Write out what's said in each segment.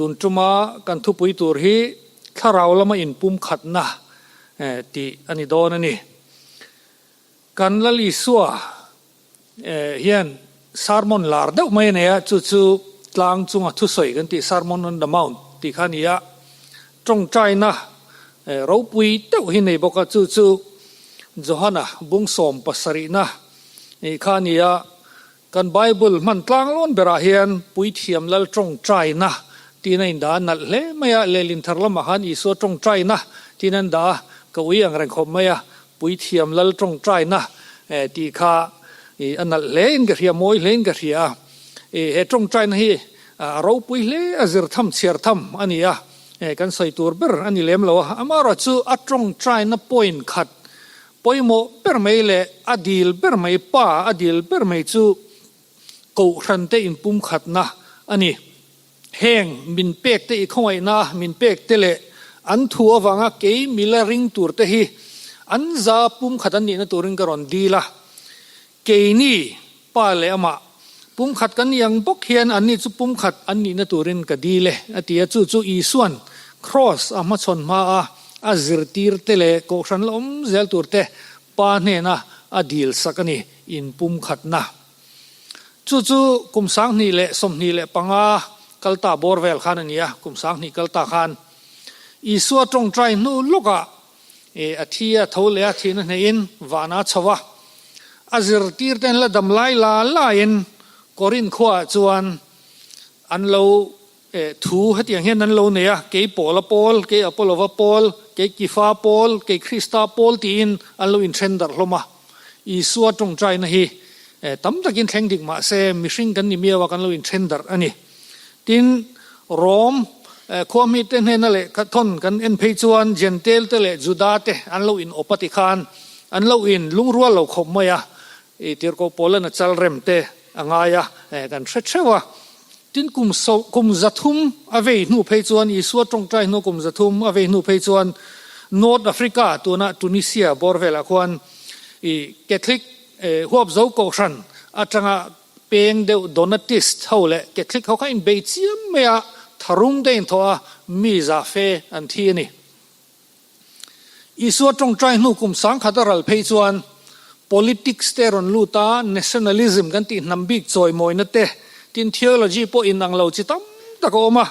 Tun tuma kan thupui tur hi thlarau lama inpumkhatna tih a ni dawn a ni. Kan Lal Isua hian sermon lar deuh mai a nei a, chu chu tlang chunga thusawi kan tih Sermon on the Mount tih kha a ni a. Tawngtaina ropui deuh hi nei bawk a, chu chu Johana bung sawm pasarihna kha a ni a. Kan Bible hman tlanglawn berah hian Puithiam Lal tawngtaina tiin a indah a nalh hle mai a, lehlin thar lamah khan Isua tawngtaina tiin an dah a, ka ui ang reng khawp mai a, Puithiam Lal tawngtaina tih kha a nalh hle in ka hria, mawi hle in ka hria a. He tawngtaina hi a ropui hle a, zir tham chhiar tham a ni a, kan sawi tur ber a ni lem lo a, amaherawhchu a tawngtaina point khat Pawimawh ber mai leh a dil ber mai, pa a dil ber mai chu Kohhrante inpumkhatna a ni. Heng min pekte i khawngaihna min pekte leh an thu avanga kei mila ring turte hi an za pumkhat an nihna turin ka rawn dil a. Keini, pa leh amah, pumkhat kan nih ang bawk hian anni chu pumkhat an nihna turin ka dil e, a ti a. Chu chu Isua'n Kraws a hmachhawn hma a, a zirtirte leh kohhran la awm zel turte Pa hnena a dil sak a ni, inpumkhatna. Chu chu kum 2025 kalta bawr vel khan a ni a, kum 2000 kalta khan Isua tawngtai hnu lawkah E, a thi a tho leh a thihna hneihin van a chho a. A zirtirte an la dam lai la laiin Korinth khuaah chuan an lo, e, thu hetiang hian an lo nei a, Kei Paula pawl, kei Apollova pawl, kei Kifa pawl, kei Krista pawl tiin an lo inthen darh hlawm a. Isua tawngtaina hi, e, tam takin thleng dik mah se mihring kan ni miau a, kan lo inthen darh a ni. Tin, Rom khuahmite hnena lehkha thawn kan en phei chuan Jentail te leh Juda te an lo in awp a ti khan an lo in lungrual lo khawp mai a, i tirhkoh Paulan a chal rem te a ngai a, kan hre theuh a. Tin, kum kum 300 a vei hnu phei chuan Isua tawngtai hnu kum 300 a vei hnu phei chuan North Africa tuna Tunisia bawr velah khuan i Catholic huapzo kohhran atanga Peng deuh Donatist ho leh Catholic ho kha inbei chiam mai a, tharum te inthawh a, mi za fe an thi a ni. Isua tawngtai hnu kum 10,000 a ral phei chuan politics te rawn lut a, nationalism kan tih hnam bik chawimawina te, tin theology pawh inang lo chi tam tak a awm a.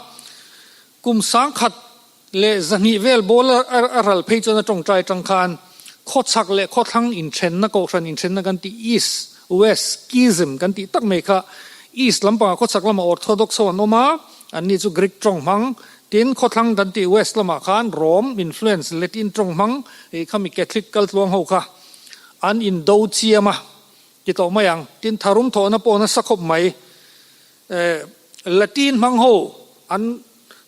Kum 1200 vel bawl a ral phei chuan a tawngtai atang khan khawchhak leh khawthlang inthenna kohhran inthenna kan tih East, West Schism kan tih tak mai kha East lampangah khawchhak lamah Orthodox ho an awm a, anni chu Greek tawng hmang, tin khawthlang kan tih West lamah khan Rome influence Latin tawng hmang khami Catholic kaltluang ho kha an indo chiam a ti tawh mai ang. Tin tharum thawhna pawh nasa khawp mai. Latin hmang ho an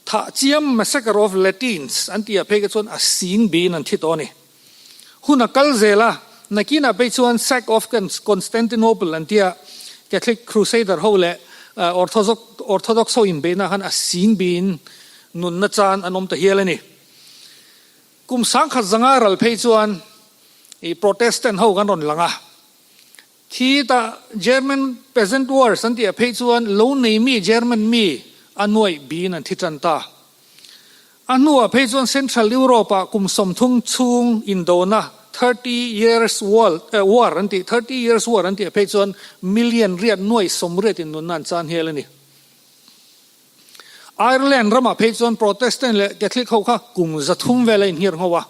thah chiam Massacre of Latins an tih ah phei kha chuan a sing biin an thi tawh a ni. Hun a kal zel a, nakinah phei chuan Sack of Constantinople an tia Catholic Crusader ho leh Orthodox ho inbeihna khan a sing biin nunna chan an awm ta hial a ni. Kum 1500 ral phei chuan Protestant ho kan rawn lang a. Khi ta German Peasant Wars an tih ah phei chuan lo nei mi German mi a nuaih biin an thi tan ta. A hnuah phei chuan Central Europe ah kum 30 chhung indona 30 Years War an tih 30 Years War an tih ah phei chuan million riat nuaih 80 in nunna an chan hial a ni. Ireland ramah phei chuan Protestant leh Catholic ho kha kum 300 vel a inhngir ngho a.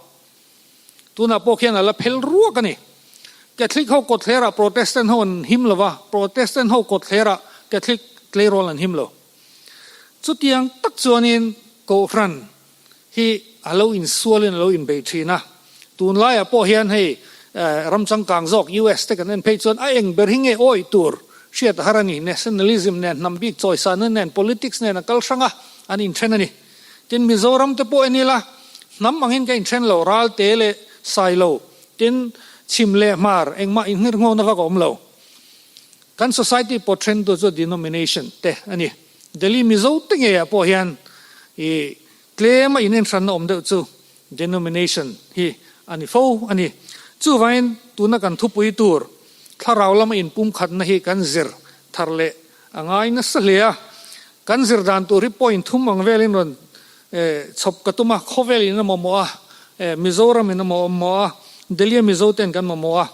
Tunah pawh khian a la phel ruak a ni. Catholic ho kawtthlerah Protestant ho an him lo va, Protestant ho kawtthlerah Catholic tleirawl an him lo. Chutiang tak chuanin Kohhran hi a lo insualin a lo inbei thin a. Tunlaiah pawh hian hei ram changkang zawk US te kan en phei chuan a eng ber hi nge awih tur hriat a har a ni. Nationalism nen, hnam bik chawisana nen, politics nen a kal hrang a, an inthen a ni. Tin, Mizoram te pawh en ila, hnam angin ka inthen lo, Ralte leh Sailo, tin, chhim leh hmar engmah inngirnghawna vak a awm lo. Kan society pawh then tu chu denomination te a ni. Delhi Mizo te ngeiah pawh hian i tlema inenhranna awm deuh chu denomination hi a ni fo a ni. Chuvangin tuna kan thupui tur thlarau lama inpumkhatna hi kan zir thar leh a ngai nasa hle a. Kan zir dan tur hi point thum ang velin rawn chhawp ka tum a, khawvelin a mamawh a, Mizoramin a mamawh a, Delhi-a Mizo ten kan mamawh a.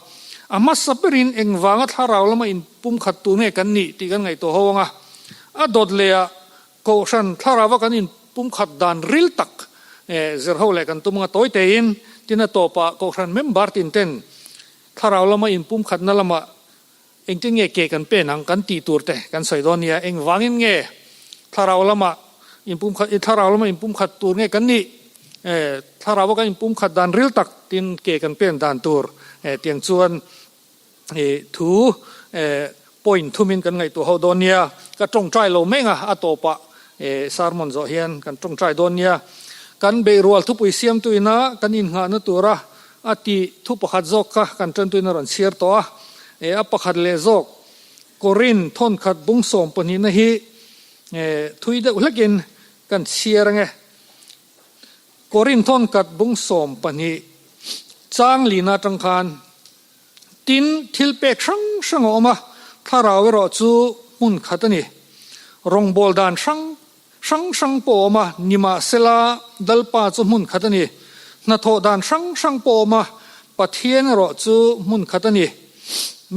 A hmasa berin engvanga thlarau lama inpumkhat tur nge kan nih tih kan ngaihtuah ho ang a. A dawt lehah Kohhran thlarauva kan inpumkhat dan ril tak zir ho leh kan tum ang a, tawi tein tin a tawpah Kohhran member tin ten thlarau lama inpumkhatna lamah Engtin nge ke kan pen ang kan tih tur te kan sawi dawn nia, engvangin nge thlarau lama inpumkhat thlarau lama inpumkhat tur nge kan nih? Thlarau a kan inpumkhat dan ril tak tin ke kan pen dan tur tiang chuan thu point thumin kan ngaihtuah ho dawn nia. Ka tawngtai lo meng a, a tawpah sermon zawh hian kan tawngtai dawn nia. Kan beihrual thupui siamtu ina kan innghahna tura A tih thu pakhat zawk kha kan tantuin a rawn chhiar tawh a, e a pakhat leh zawk Korin thawnkhat bung 12na hi e thui deuh hlekin kan chhiar ange. Korin thawnkhat bung 12 chang lina atang khan tin thil pek hrang hrang a awm a, thlarau erawh chu hmun khat a ni. Rawngbâwl dan hrang Hrang hrang pawh a awm a, nimahsela Lalpa chu hmun khat a ni. Hnathawh dan hrang hrang pawh a awm a, Pathian erawh chu hmun khat a ni.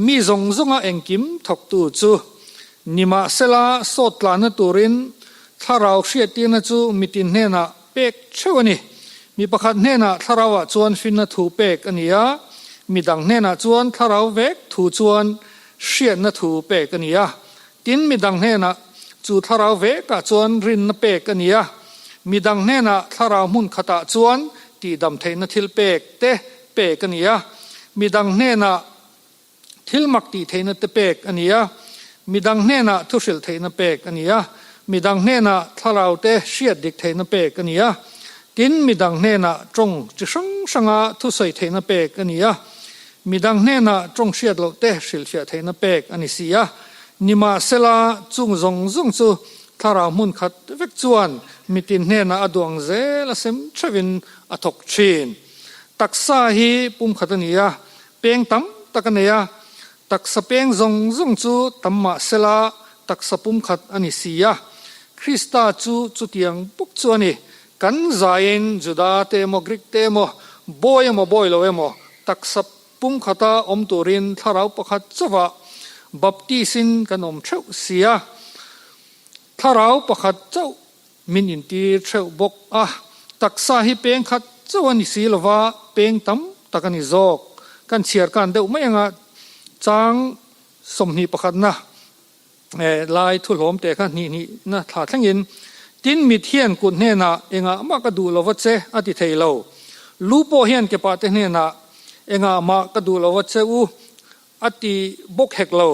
Mi zawng zawnga engkim thawktu chu, nimahsela sawt tlanna turin thlarau hriattirna chu mitin hnenah pek theuh a ni. Mi pakhat hnenah thlarauah chuan finna thu pek a ni a, mi dang hnenah chuan thlarau vek thu chuan hriatna thu pek a ni a. Tin, midang hnenah chu thlarau vekah chuan rinna pek a ni a, midang hnenah thlarau hmun khatah chuan tihdam theihna thil pek te pek a ni a, midang hnenah thil mak tih theihna te pek a ni a, midang hnenah thu hrilh theihna pek a ni a, midang hnenah thlarau te hriat dik theihna pek a ni a, tin, midang hnenah tawng chi hrang hranga thusawi theihna pek a ni a. Midang hnenah tawng hriat loh te hrilhfiah theihna pek a ni si a, nimahsela chung zawng zawng chu thlarau hmun khat vek chuan mitin hnenah a duang zel a sem theuhin a thawk thin. Taksa hi pumkhat a ni a, peng tam tak a nei a, taksa peng zawng zawng chu tam mahsela taksa pumkhat a ni si a, Krista chu chutiang bawk chu a ni. Kan zaiin Juda te emaw Greek te emaw, bawi emaw bawi lo emaw, taksa pumkhata awm turin thlarau pakhat chauhah baptis-in kan awm theuh si a, thlarau pakhat chauh min intir theuh bawk a, taksa hi peng khat chauh a ni si lova peng tam tak a ni zawk. Kan chhiar kan deuh mai anga chang 20 pakhatna. Lai thu hlawm teh kha hnih hnihna thla thlengin, Tin, mit hian kut hnenah engah mah ka duh lova che a ti thei lo. Lu pawh hian ke pahte hnenah engah mah ka duh lova che u a ti bawk hek lo.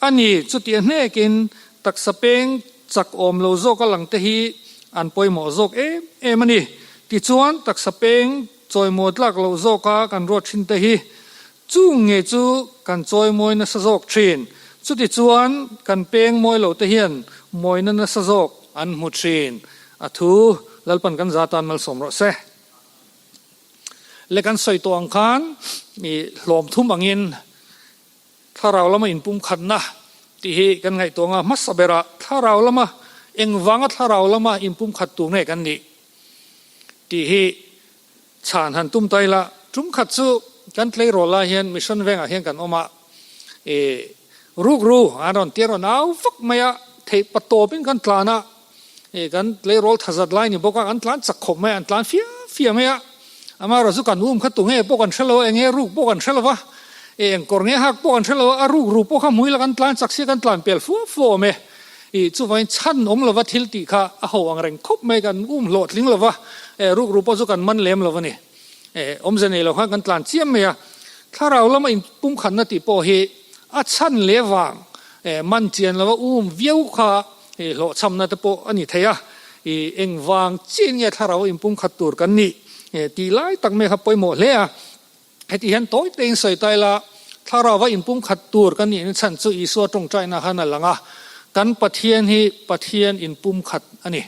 A ni, chuti a hnekin taksa peng chak awm lo zawk a lang te hi an pawimawh zawk em em a ni. Tichuan, taksa peng chawimaw tlak loh zawka kan ruat thin te hi Chung nge chu kan chawi mawi nasa zawk thin. Chutichuan kan peng mawi lo te hian mawina nasa zawk an hmu thin. A thu Lalpan kan za tan malsawm rawh se. Le kan sawi tawh ang khan i hlawm thum angin thlarau lama inpumkhatna tih hi kan ngaihtuah anga hmasa berah thlarau lama engvanga thlarau lama inpumkhat tur nge kan nih tih hi Chhan han tum ta ila, tum khat chu kan tleirawl lai hian mission vengah hian kan awm a, i rukru an rawn tir rawn au vak mai a, theih pa tawpin kan tlan a, i kan tleirawl thazat lai ni bawk a, kan tlan chak khawp mai a, an tlan fia fia mai a, amaherawh chu kan um kha tunge pawh kan hre lo a, enge ruk pawh kan hre lo va, i eng kawr nge hak pawh kan hre lo a, a rukru pawh kha hmui la kan tlan chak sia kan tlan pel fua fua awm e. I chuvangin chhan awm lova thil tih kha a ho ang reng khawp mai, kan um hlawhtling lova, rukru pawh chu kan man lem lo a ni. Awmze nei lo khan kan tlan chiam mai a, thlarau lama inpumkhatna tih pawh hi a chhan leh vang man chian lova um viau kha hlawhchhamna te pawh a ni thei a, i engvang chian nge thlarau inpumkhat tur kan nih tih lai tak mai kha pawimawh hle a. Heti hian tawi tein sawi ta ila, thlarauva inpumkhat tur kan nih chhan chu Isua tawngtaina khan a lang a, kan Pathian hi Pathian inpumkhat a ni.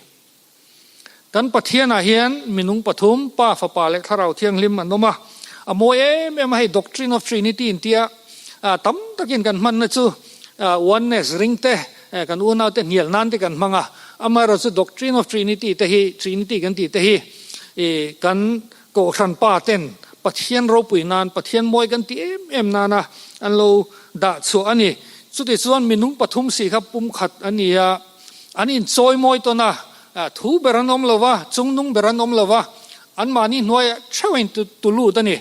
Kan Pathianah hian minung pathum, Pa, Fapa leh Thlarau Thianghlim an awm a, a mawi em em a, hei Doctrine of Trinity intia tam takin kan hmanna chu oneness ring te, kan unaute hnial nan te kan hmang a. Amaherawhchu Doctrine of Trinity te hi, Trinity kan tih te hi i kan Kohhran pa ten Pathian ropui nan, Pathian mawi kan tih em em nana an lo dah chhuah a ni. Chutichuan minung pathum si kha pumkhat a ni a, an inchawi mawi tawn a, thu ber an awm lo va, chungnung ber an awm lo va, anmahni hnuaiah theuh a intulut a ni.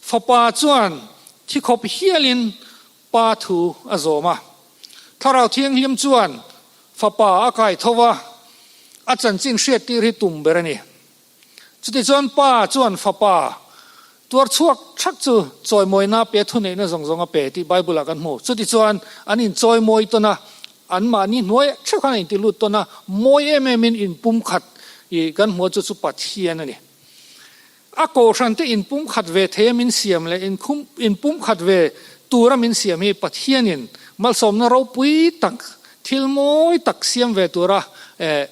Fapa chuan thi khawp hialin Pa thu a zawm a. Thlarau Thianghlim chuan Fapa a kai tho va, a chanchin hriattir hi tum ber a ni. Chutichuan Pa chuan Fapa tuar chhuak thak chu chawimawina pe thuneihna zawng zawng a pe tih Bible-ah kan hmu. Chutichuan an inchawimawi tawn a, anmahni hnuaiah theuh khan a intilut tawn a, mawi em emin inpumkhat i kan hmu a, chu chu Pathian a ni. A kohhran te inpumkhat ve thei a min siam leh inpumkhat ve tura min siam hi Pathianin malsawmna ropui tak, thil mawi tak siam ve tura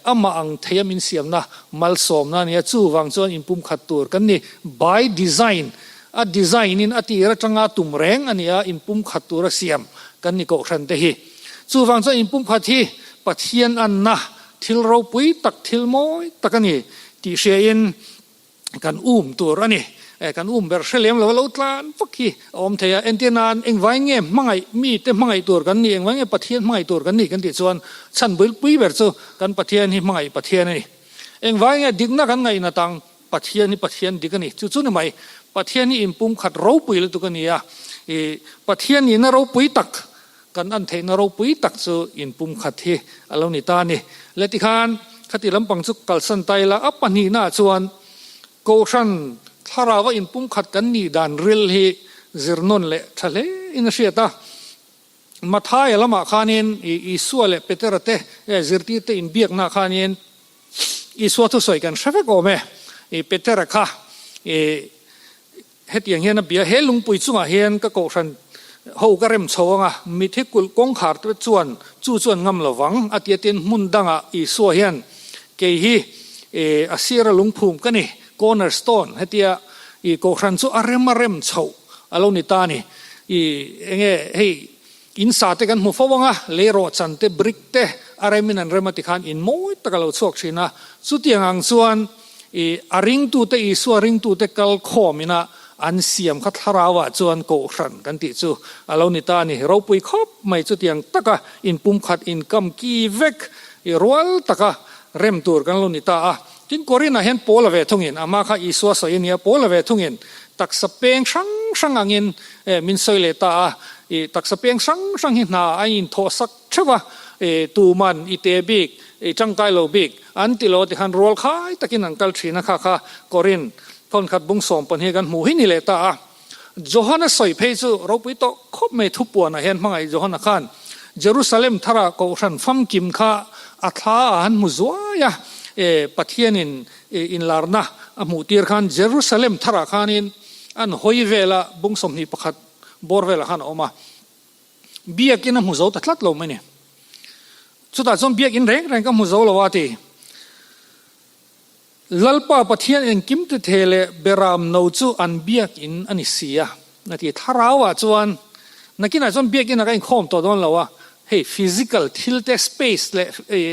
amah ang thei a min siamna malsawmna a ni a, chuvang chuan inpumkhat tur kan ni. By design, a design in a tir atanga tum reng a ni a, inpumkhat tura siam kan ni kohhran te hi. Chuvang chuan inpumkhat hi Pathian anna thil ropui tak, thil mawi tak a ni tih hriain kan um tur a ni. Kan um ber hre lem lo a lo tlan vak hi a awm thei a. Entir nan engvai nge hmangaih mite hmangaih tur kan ni, engvai nge Pathian hmangaih tur kan ni kan tih chuan chhan bulpui ber chu kan Pathian hi hmangaih Pathian a ni. Engvai nge dikna kan ngaih natang Pathian hi Pathian dik a ni. Chu chu ni mai. Pathian hi inpumkhat ropui lutuk a ni a. I Pathian nihna ropui tak Kan an theihna ropui tak chu inpumkhat hi a lo ni ta a ni. Le tikhan khati lampang chu kalsan ta ila, a pahnihnaah chuan Kohhran thlarauva inpumkhat kan nih dan ril hi zir nawn leh tha hle in a hriat a. Mathaia lamah khanin Isua leh Petera te zirtirte inbiaknaah khanin Isua thusawi kan hre vek awm e. Petera kha Hetiang hian a bia, He lungpui chungah hian ka kohhran ho ka rem chho ang a, mithi kulh kawngkhar te chuan chu chuan ngam lo vang, a ti a tin hmun dangah Isua hian kei hi a sira lungphum ka ni, corner stone, hetia i kohhran chu a rem a rem chhoh a lo ni ta a ni. I enge hei in sa te kan hmu fo ang a, lei rawhchan te, brick te a remin an rem a ti khan in mawi tak a lo chhuak thin a, chutiang ang chuan I a ringtute Isua ringtute kal khawm ina an siam kha thlarauah chuan kohhran kan tih chu a lo ni ta a ni. Ropui khawp mai chutiang taka inpumkhat inkam ki vek i rual taka rem tur kan lo ni ta a. Tin Korinah hian Paula ve thungin ama kha Isua sawi a nia, Paula ve thungin taksa peng hrang hrang angin min sawi leh ta a. I taksa peng hrang hrang hi hna a inthawhsak theuh a, tuman i te bik, i tangkai lo bik an ti lo tikhan rual khai takin an kal thin a, kha kha Korin thawnkhat bung sawm pawn hi kan hmuh hi ni leh ta a. Johana sawi phei chu ropui tawh khawp mai thupuanah hian hmangaih Johana khan Jerusalem thara kohhran famkim kha a thla a han hmu zuai a, Pathianin inlarna a hmuh tir khan Jerusalem tharah khanin an hawi vela bung 21 bawr velah khan a awm a. Biakin a hmu zo ta tlat lo mai ni. Chutah chuan biakin reng reng ka hmu zo lo a ti. Lalpa Pathian engkim ti thei leh beram no chu an biakin a ni si a, a ti. Thlarauah chuan nakinah chuan biakin ah ka inkhawm tawh dawn lo a, hei physical thil te space leh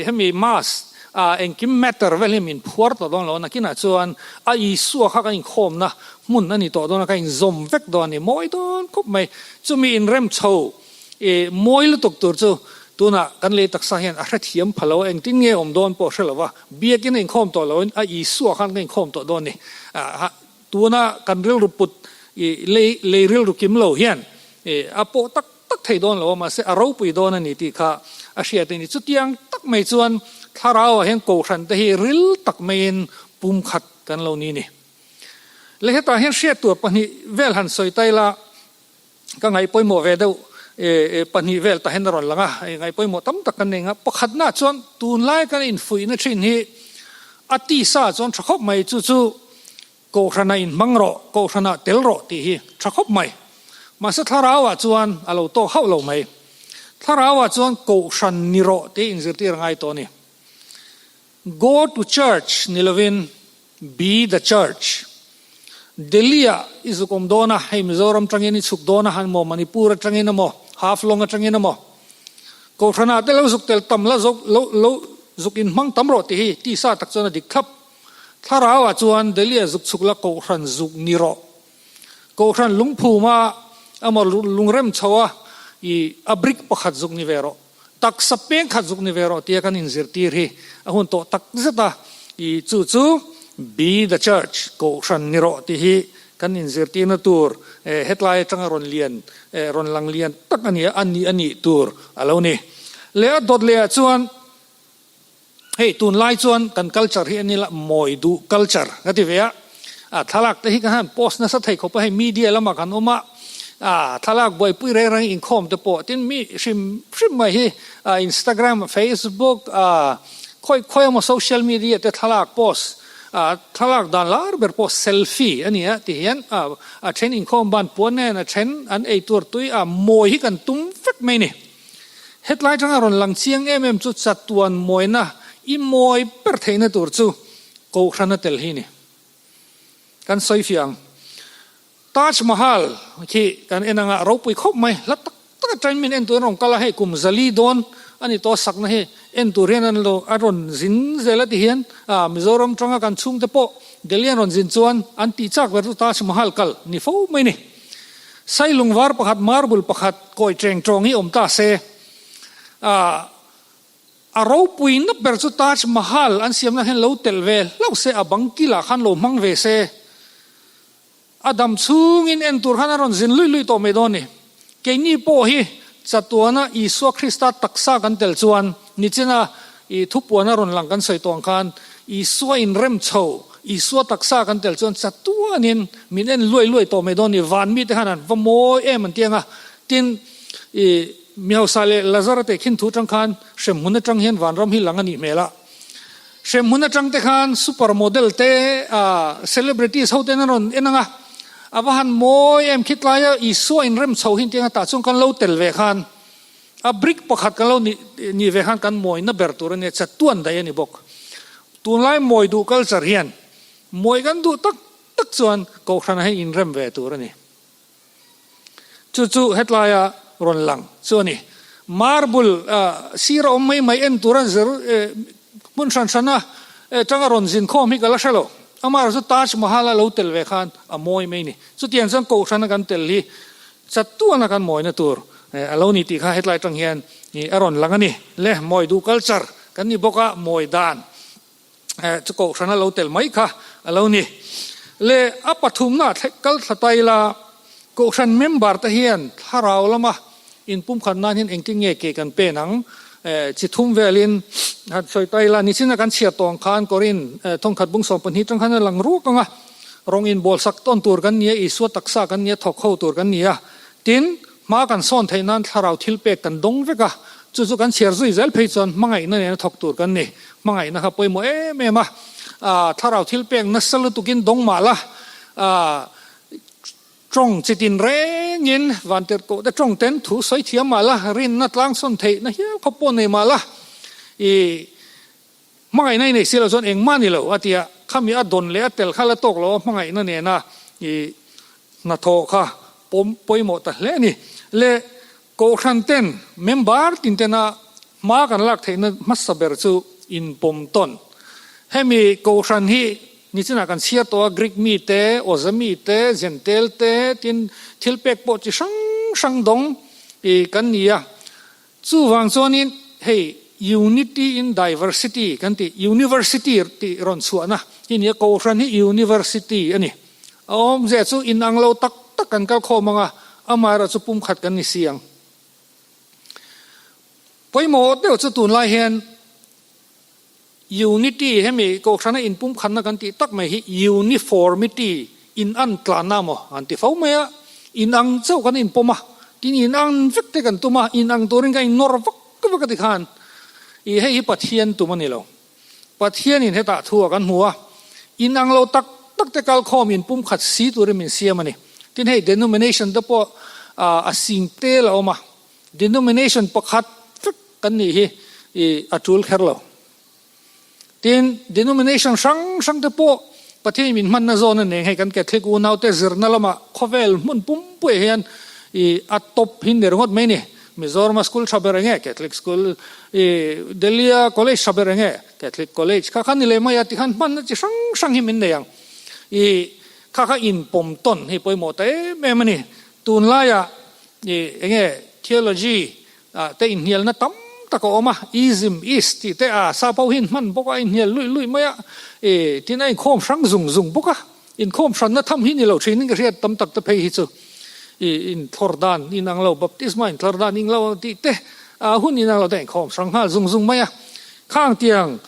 hemi mass ah engkim matter vel hi min phuar tawh dawn lo a, nakinah chuan a Isua kha kan inkhawmna hmun a ni tawh dawn a, ka inzawm vek dawn a ni mawi dawn khawp mai. Chumi inrem chho i mawi lutuk tur chu tunah kan lei taksa hian a hrethiam pha lo a, engtin nge awm dawn pawh a hre lo va, biakin a inkhawm tawh loin a Isua khan ka inkhawm tawh dawn a ni. Tuna kan rilru put i lei lei rilru kim lo hian i a pawh tak tak thei dawn lo a, mahse a ropui dawn a ni tih kha a hriat a ni. Chutiang tak mai chuan thlarauah hian kohhran te hi ril tak maiin pumkhat kan lo ni ni. Le hetah hian hriat tur pahnih vel han sawi ta ila ka ngaih pawimawh ve deuh pahnih vel tah hian a rawn lang a, ngaih pawimawh tam tak kan nei ang a. Pakhatnaah chuan tunlai kan infuihna thin hi a tisa chuan tha khawp mai, chu chu Kohhranah inhmang rawh, Kohhranah tel rawh tih hi tha khawp mai. Mahse thlarauah chuan a lo tawk hauh lo mai. Thlarauah chuan Kohhran ni rawh tih inzirtir a ngai tawh a ni. Go to church ni lovin Be the church. Delhi-ah i zuk awm dawn a, hei Mizoram tangin i chhuk dawn a, han maw Manipur atangin emaw, Haflong atangin emaw, Kohhranah te lo zuk tel tam la zo lo lo. Zuk in hmang tam rawh tih hi tisa tak chuan a dik thlap. Thlarau ah chuan Delhi ah zuk chhuk la Kohhran zuk ni rawh. Kohhran lungphum a emaw lungrem chho a i a brick pakhat zuk ni ve rawh. Taksa peng khat zuk ni ve rawh tia kan inzirtir hi a hun tawh tak zet a, i chu chu Be the Church, Kohhran ni rawh tih hi kan inzirtirna tur hetlai atanga rawn lian rawn lang lian tak a ni a, a nih a nih tur a lo ni. Leh a dawt lehah chuan hei tunlai chuan kan culture hi a ni la, mawi duh culture ka ti ve a, a thlalak te hi kan han post nasa thei khawp a, hei media lamah kan awm a, a thlalak buaipui reng reng inkhawm te pawh tin mi hrim hrim mai hi Instagram, Facebook, khawi khawi emaw social media te thlalak post thlalak dan lar ber pawh selfie a ni a ti hian a then inkhawm ban puan nen a then an ei tur tui a mawi hi kan tum vek mai a ni. Hetlai tanga rawn lang chiang em em chu chatuan mawina i mawi ber theihna tur chu Kohhrana tel hi ni. Kan sawi fiah ang. Taj Mahal khi kan en anga ropui khawp mai, hla tak tak atangin min en turin rawn kal a, hei kum zali dawn a ni tawh sakna hi en tur hian an lo a rawn zin zel a ti hian Mizoram tanga kan chhungte pawh Delhi an rawn zin chuan an tih chak ber chu Taj Mahal kal ni fo mai ni. Sailung var pakhat, marble pakhat kawi cheng tawng hi awm ta se, a a ropui na ber chu Taj Mahal an siamna hian lo telh ve hlauh se, a bang kilah khan lo hmang ve se, a dam chhungin en tur khan a rawn zin luih luih tawh mai dawn ni. Keini pawh hi chatuana Isua Krista taksa kan tel chuan nichina i thupuana rawn lang kan sawi tawh ang khan Isua inrem chho, Isua taksa kan tel chuan chatuanin min en luai luai tawh mai dawn ni, van mite khan an va mawi em an ti ang a. Tin, i mi hausa leh Lazara te khin thu atang khan hremhmun atang hian vanram hi lang a nih hmel a. Hremhmun atang te khan super model te, celebrities ho ten an rawn en ang a, a va han mawi em khitlaia Isua inrem chho hi an ti ang a, tah chuan kan lo tel ve khan A brick pakhat kan lo nih ve khan kan mawina ber tur a nia, chatuan daih a ni bawk. Tunlai mawi duh culture hian mawi kan duh tak tak chuan Kohhran ah hian inrem ve tur a ni. Chu chu hetlaia rawn lang chu a ni. Marble sir a awm mai mai en tur a zir hmun hran hran a tanga rawn zin khawm hi ka la hre lo. Amaherawh chu Taj Mahal a lo tel ve khan a mawi mai a ni. Chutiang chuan Kohhran a kan tel hi Chatuana kan mawina tur a lo ni tih kha hetlai atang hian a rawn lang a ni. Le mawi duh culture kan ni bawk a, mawi dan chu kohhran a lo tel mai kha a lo ni. Le a pathumna kal thla ta ila, kohhran member te hian thlarau lama inpumkhat nan hian engtin nge ke kan pen ang? Chi thum velin han sawi ta ila, nichina kan chhiar tawng khan Korin thawnkhat bung 12 atang khan a lang ruak ang a. Rawng inbawlsak tawn tur kan ni a, Isua taksa kan ni a, thawk ho tur kan ni a. Tin, hma kan sawn theih nan thlarau thil pek kan dawng vek a, chu chu kan chhiar zui zel phei chuan hmangaihna nena thawk tur kan ni. Hmangaihna kha pawimawh em em a, thlarau thil pek nasa lutukin dawng mah la, tawng chitin rengin vantirhkoh te tawng ten thu sawi thiam mah la, rinna tlang sawn theihna hial khawp pawh nei mah la, i Hmangaihna i nei si lo chuan engmah ni lo a ti a, khami a dawn leh a tel kha la tawk lo a hmangaihna nena i hnathawh kha pawm pawimawh ta hle a ni. Le Kohhran ten member tin tena hma kan lak theihna hmasa ber chu inpawm tawn. Hemi Kohhran hi nichinah kan chhiar tawh a, Greek mi te, Awza mi te, Jentail te tin thil pek pawh chi hrang hrang dawng i kan ni a. Chuvang chuanin hei Unity in Diversity kan tih, University tih rawn chhuahna hi nia, Kohhran hi University a ni. A awmzia chu inang lo tak tak kan kal khawm ang a, amaherawh chu pumkhat kan ni si ang. Pawimawh deuh chu tunlai hian Unity hemi Kohhrana inpumkhatna kan tih tak mai hi Uniformity, in-an tlanna maw an ti fo mai a, inang chauh kan inpawm a, tin inang vek te kan tum a, inang turin kan innawr vak vak a ti khan i hei hi Pathian tum a ni lo. Pathianin hetah thu a kan hmu a, inang lo tak tak te kalkhawm inpumkhat si turin min siam a ni. Tin hei denomination te pawh a sing tel a awm a, Denomination pakhat vek kan nih hi i a tul kher lo. Tin, denomination hrang hrang te pawh Pathian min hmanna zawn a nei hei kan Catholic unaute zirna lamah khawvel hmun pumpuiah hian i a top hi ni ringawt mai ni. Mizorama school tha ber enge Catholic school, i Delhi-a college tha ber enge Catholic college kha kha ni leh mai a tikhan hmanna chi hrang hrang hi min nei ang. I kha kha inpawm tawn hi pawimawh ta em em a ni. Tunlaiah i enge theology ah te inhnialna tam tak a awm a, ism, ist tih te a sap ho hi in hman bawk a, a inhnial luih luih mai a, i tin a inkhawm hrang zung zung bawk a, inkhawm hranna tham hi ni lo thin in ka hriat tam tak te phei hi chu i inthlawr dan inang lo, baptisma inthlawr dan ing lo tih te a hun inang lo te a inkhawm hrang nghal zung zung mai a, khang tiang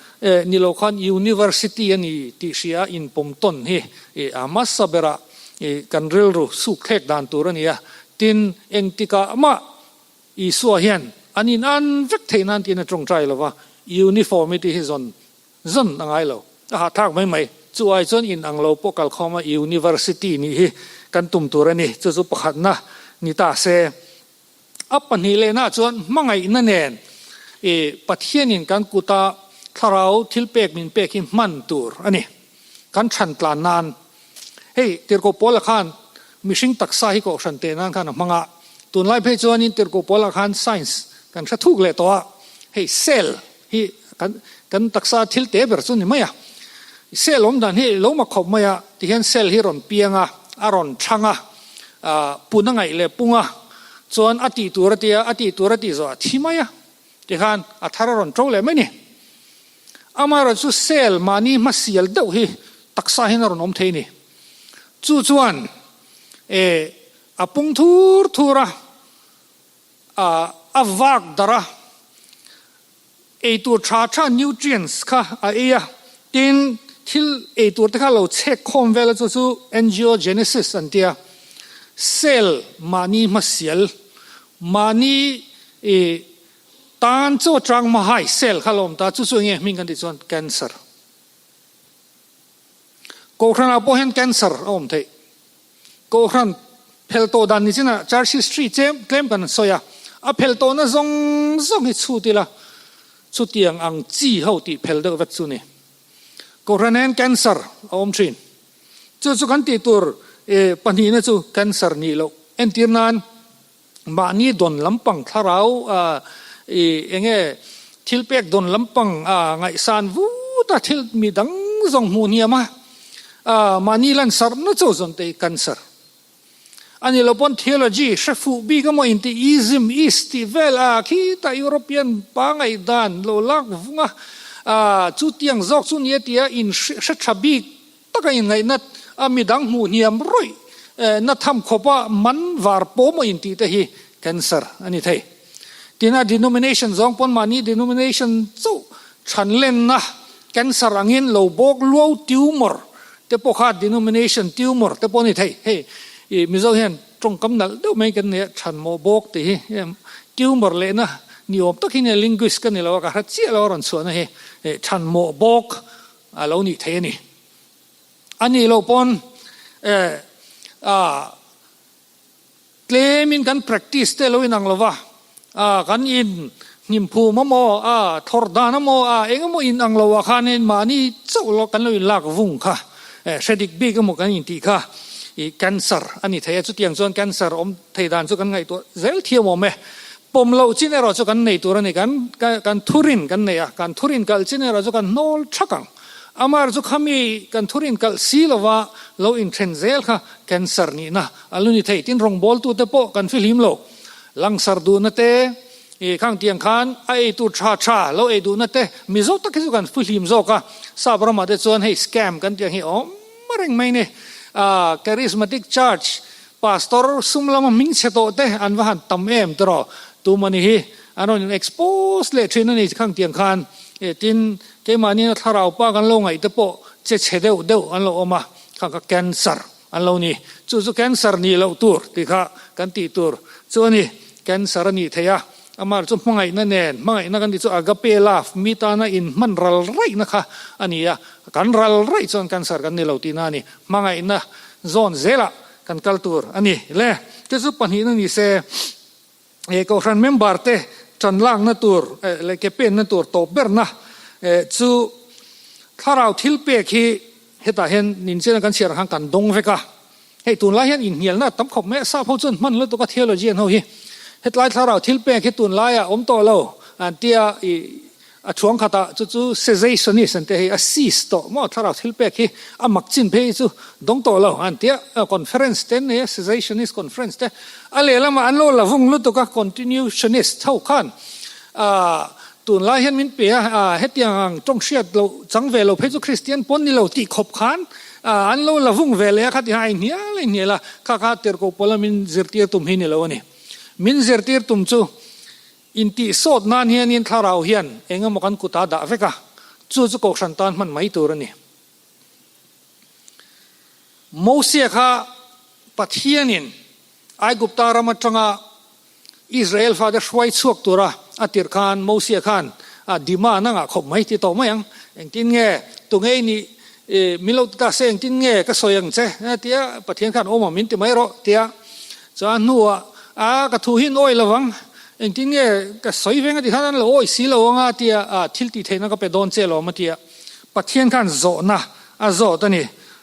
ni lo khan university a ni tih hria inpawm tawn hi i a hmasa berah i kan rilru suk thlek dan tur a ni a, tin engtikah mah Isua hian an in an vek theih nan tiin a tawngtai lo va, uniformity hi zawn zawn a ngai lo. A hahthlak mai mai. Chu ai chuan in ang lo pawh kalkhawm a university nih hi kan tum tur a ni. Chu chu pakhatna ni ta se. A pahnih lehna chuan hmangaihna nen i Pathianin kan kuta thlarau thil pek min pek hi hman tur a ni. Kan chhan tlan nan Hei, Tirhkoh Paula khan mihring taksa hi kohhran teh nan khan a hmang a, tunlai phei chuanin Tirhkoh Paula khan science kan hre thuk leh tawh a, hei cell hi kan kan taksa thil te ber chu ni mai a, cell awm dan hi lo mak khawp mai a, tihian cell hi rawn piang a, a rawn thang a, ah pun a ngaih leh pung a, chuan a tih tur a tia, a tih tur a tih zawh a thi mai a, tikhan a thar a rawn to leh mai ni. Amaherawh chu cell mahni hmasial deuh hi taksa hian a rawn awm thei a ni. Chu chuan eh a pung thur thur a, ah a vak darh a, eitur tha tha nutrients kha a ei a, tin thil eitur te kha lo chhek khawm vel a chu chu angiogenesis an ti a, cell mahni hmasial mahni eh Tan chu a chang mahai cell kha lawm ta, chu chu enge hming kan tih chuan cancer. Kohhran ah pawh hian cancer a awm theih. Kohhran phel tawh dan ni chinah church history chem tlem kan sawi a, a phel tawhna zawng zawng hi chhut ila chutiang ang chi ho tih phel deuh vek chu ni. Kohhran hian cancer a awm thin. Chu chu kan tih tur pahnihna chu cancer nih loh entir nan Mahni dawn lampang thlarau i enge thil pek dawn lampang a ngaihsan vut a thil mi dang zawng hmuh hniam a, mahni lansarhna chu zawn te hi cancer a ni lo pawn theology hre fuh bik emaw inti ism is tih vel a khitah European pa ngaihdan lo lak vung a chutiang zawk chu nia tia in hre tha bik Taka inngaihna a midang hmuh hniam rawih na tham khawpa man var pawm a intih te hi cancer a ni thei. Tina denomination zawng pawn mahni denomination chauh chhan lenna cancer angin lo bawk luau tumor te pawh kha denomination tumor te pawh a ni thei. Hei i Mizo hian tawngkam nalh deuh mai kan nei a, chhan mawh bawk tih hi tumor lehna ni awm tak hi nia linguist ka ni lo a ka hre chiah lo a rawn chhuahna hi chhan mawh bawk A lo nih thei a ni. A nih loh pawn eh ah tlemin kan practice te lo inang lo va, ah kan in hnim phum amaw, ah thawr dan amaw, ah eng emaw inang lo ah khanin mahni chauh lo kan lo inlak vung kha eh hre dik bik emaw kan intih kha ih cancer a ni thei a. Chutiang chuan cancer awm thei dan chu kan ngaihtuah zel thiam awm e. Pawm loh chin erawh chu kan nei tur a ni. Kan kan thurin kan nei a, kan thurin kalh chin erawh chu kan hnawl thak ang. Amar chu khami kan thurin kalh si lova lo inthen zel kha cancer nihna a lu ni thei. Tin rawngbawltute pawh kan fihlim lo. Langsar duhna te, ih khang tiang khan a ei tur tha tha lo ei duhna te Mizo tak hi chu kan fihlim zawk a. Sap ramah te chuan hei scam kan tih ang hi awm reng mai ni. Ah charismatic church Pastor sum lama hming chhe tawh te an va han tam em tiraw? Tumani hi an rawn in expose leh thin a ni khang tiang khan e tin keimahni na thlarau pa kan lo ngaih te pawh che chhe deuh deuh an lo awm a, khang kha cancer an lo ni. Chu chu cancer nih loh tur tih kha kan tih tur chu a ni. Cancer a nih theih a, amah chu hmangaihna nen, hmangaihna kan tih chu agape love, mi tana inhman ral raihna kha a ni a, kan ral raih chuan cancer kan ni lo tihna a ni. Hmangaihna zawn zelah kan kal tur a ni le. Chu chu pahnihna ni se, he Kohhran member te tan lakna tur leh ke penna tur tawp berna chu thlarau thil pek hi hetah hian ninchena kan chhiar ang khan kan dawng vek a. Hei tunlai hian inhnialna a tam khawp mai a, sap ho chuan hman lutuk a theologian ho hi. Hetlai thlarau thil pek hi tunlaiah awm tawh lo an tia i a thuang khatah chu chu cessationist an tia hei a cease tawh maw thlarau thil pek hi a mak chin phei hi chu dawng tawh lo an tia conference te an nei a cessationist conference te a lehlamah an lo la vung lutuk a continuationist ho khan tunlai hian min pe a hetiang ang tawng hriat loh chang ve lo phei chu Christian pawn ni lo tih khawp khan an lo la vung ve leh a khatiang a inhnial a inhnial a kha kha tirhkoh pawla min zirtir tum hi ni lo a ni. Min zirtir tum chu intihsawt nan hianin thlarau hian eng emaw kan kut a dah vek a, chu chu kohhran tan hman mai tur a ni. Mosia kha Pathianin Aigupta ram atanga Israel fate hruai chhuak tura a tirh khan Mosia khan a demand a ngah khawp mai ti tawh mai ang. Engtin nge tunge i nih min lo ti ta se engtin nge ka sawi ang che tia Pathian khan awm ang min ti mai rawh tia chuan hnuah a ka thu hi an awi lovang engtin nge ka sawi veng a ti khan an lo awi si lo anga tia thil tih theihna ka pe dawn che lawm a tia Pathian khan zawhna a zawt a ni.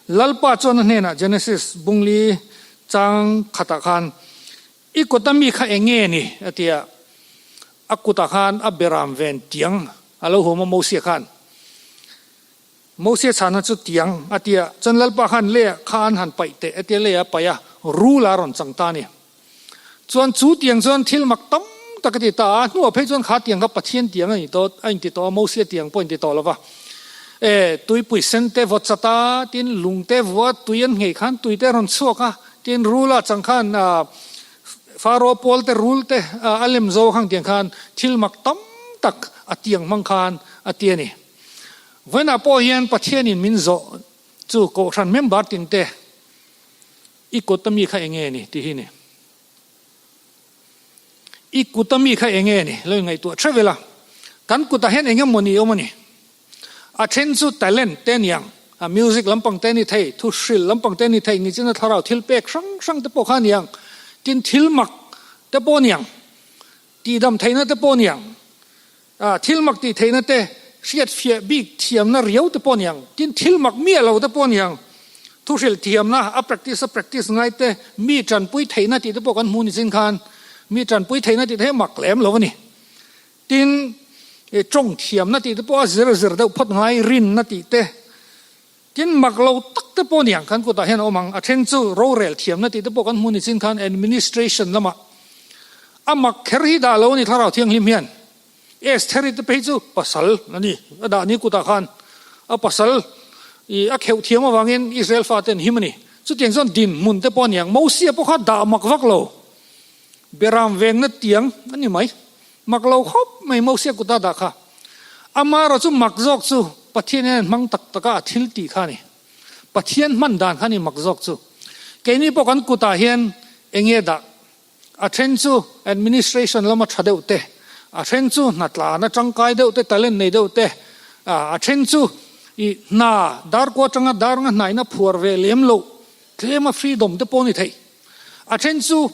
Lalpa chuan a hnenah Genesis bungli chang khatah khan I kut a mi kha eng nge ni? a ti a. A kutah khan a beram ven tiang a lo huam a Mosia khan. Mosia chhana chu tiang a ti a, chuan Lalpa khan leiah kha an han paih teh a ti a, leiah a paih a, rul a rawn chang ta a ni. Chuan chu tiang chuan thil mak tam tak a ti ta a, hnuah phei chuan kha tiang kha Pathian tiang a ni tawh, a inti tawh a, Mosia tiang pawh a inti tawh lo va. E, tuipui sen te vawt chat a, tin lung te vua tui an nghei khan tui te a rawn chhuak a, Tin, rula chang khan Pharaoh pawl te rul te a lem zo khang tiang khan thil mak tam tak a tiang hmang khan a ti a ni. Vawiinah pawh hian Pathianin min zawh chu Kohhran member tin te i kut a mi kha enge ni tih hi ni. I kut a mi kha enge ni lo ingaihtuah theuh ila. Kan kutah hian enge maw ni awm a ni. A then chu talent te aniang, a music lampang te a ni thei, thu hril lampang te a ni thei, nichina thlarau thil pek hrang hrang te pawh kha aniang, tin thil mak te pawh aniang, tihdam theihna te pawh aniang, ah thil mak tih theihna te, hriat fiah bik thiamna riau te pawh aniang, tin thil mak miah lo te pawh aniang, thu hril thiamna, a practice a practice ngai te, mi tanpui theihna tih te pawh kan hmu nichin khan, mi tanpui theihna tih te hi mak lem lo a ni. Tin, i tawng thiamna tih te pawh a zir zir deuh phawt ngai, rinna tih te. Tin, mak lo tak te pawh niang kan kutah hian a awm ang. A then chu rorel thiamna tih te pawh kan hmu ni chin khan administration lamah a mak kher hi dah lo a ni Thlarau Thianghlim hian. Estheri te phei chu pasal a ni, a dah ni kutah khan a pasal i a kheuh thiam avangin Israel fate an him a ni. Chutiang chuan dinhmun te pawh a niang. Mosia pawh kha dah mak vak lo. Beram vengna tiang a ni mai. Mak lo khawp mai Mosia kuta dah kha. Amaherawh chu mak zawk chu Pathian hian hmang tak taka a thil tih kha a ni. Pathian hman dan kha a ni mak zawk chu. Keini pawh kan kutah hian eng nge dah? A then chu administration lama tha deuh te, a then chu hna tlana tangkai deuh te, talent nei deuh te, a then chu i hna darkua atanga dar nga hnaihna phuar ve lem loh tlema freedom te pawh a ni thei. A then chu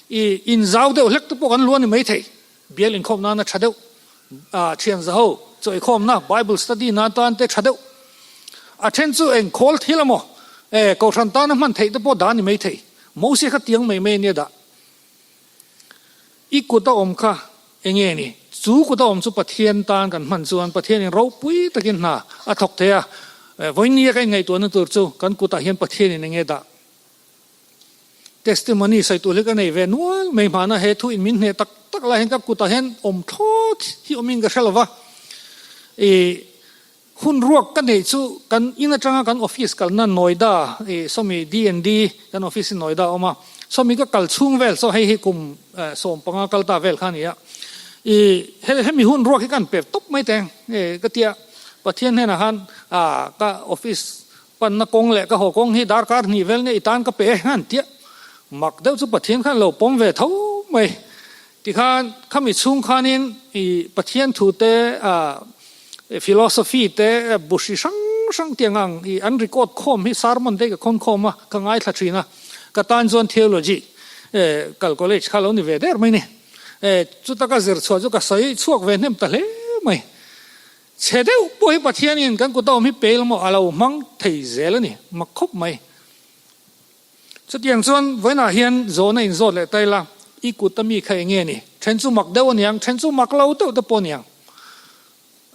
i inzau deuh hlek te pawh kan lu a ni maithei. Bial inkhawm nana tha deuh, thian zaho chawikhawmna, Bible study na tan te tha deuh. A then chu eng khawl thil emaw, e, kohhran tana hman theih te pawh dah a ni maithei. Moses kha tiang mai mai a nia dah. I kut a awm kha enge ni? Chu kut a awm chu Pathian tan kan hman chuan Pathianin ropui takin hna a thawk thei a. Vawinia ka inngaihtuahna tur chu kan kutah hian Pathianin enge dah? Testimony sawi tur hi ka nei ve nual mai hmana he thu in min hneh tak tak lai hian ka kutah hian awm thlawt hi awmin ka hre lo va. I hun ruak ka neih chu kan in atanga kan office kalna Noida i sawmi DND kan office hi Noida a awm a, sawmi ka kal chhung vel saw hei hi kum 15 kal ta vel kha a ni a. I hemi hun ruak hi ka han pe tawp mai teng ka tia Pathian hnenah khan ka office Panna kawng leh ka haw kawng hi darkar hnih vel nge i tan ka pe e han tia mak deuh chu Pathian khan lo pawm ve tho mai. Tikhan khami chhung khanin i Pathian thu te philosophy te bu hri hrang hrang tiang ang i an record khawm hi sermon te ka khawn khawm a ka ngaithla thin a ka tan chuan theology kal college kha lo ni ve der mai ni. Chuta ka zir chhuah chu ka sawi chhuak ve hnem ta hle mai. Chhe deuh pawh hi Pathianin kan kut a awm hi pel maw a lo hmang thei zel a ni, mak khawp mai. Chutiang chuan vawiinah hian zawhna inzawt leh ta ila, I kut a mi kha eng nge ni? Then chu mak deuh a niang, then chu mak lo deuh te pawh a niang.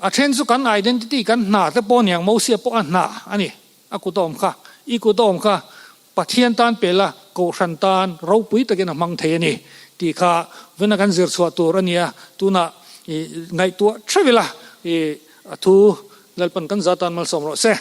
A then chu kan identity, kan hna te pawh a niang, Mosia pawh a hna a ni, a kut a awm kha. I kut a awm kha Pathian tan pe la, Kohhran tan ropui takin a hmang thei a ni tih kha vena kan zir chhuah tur a nia, tunah i ngaihtuah theuh ila i a thu Lalpan kan za tan malsawm rawh se.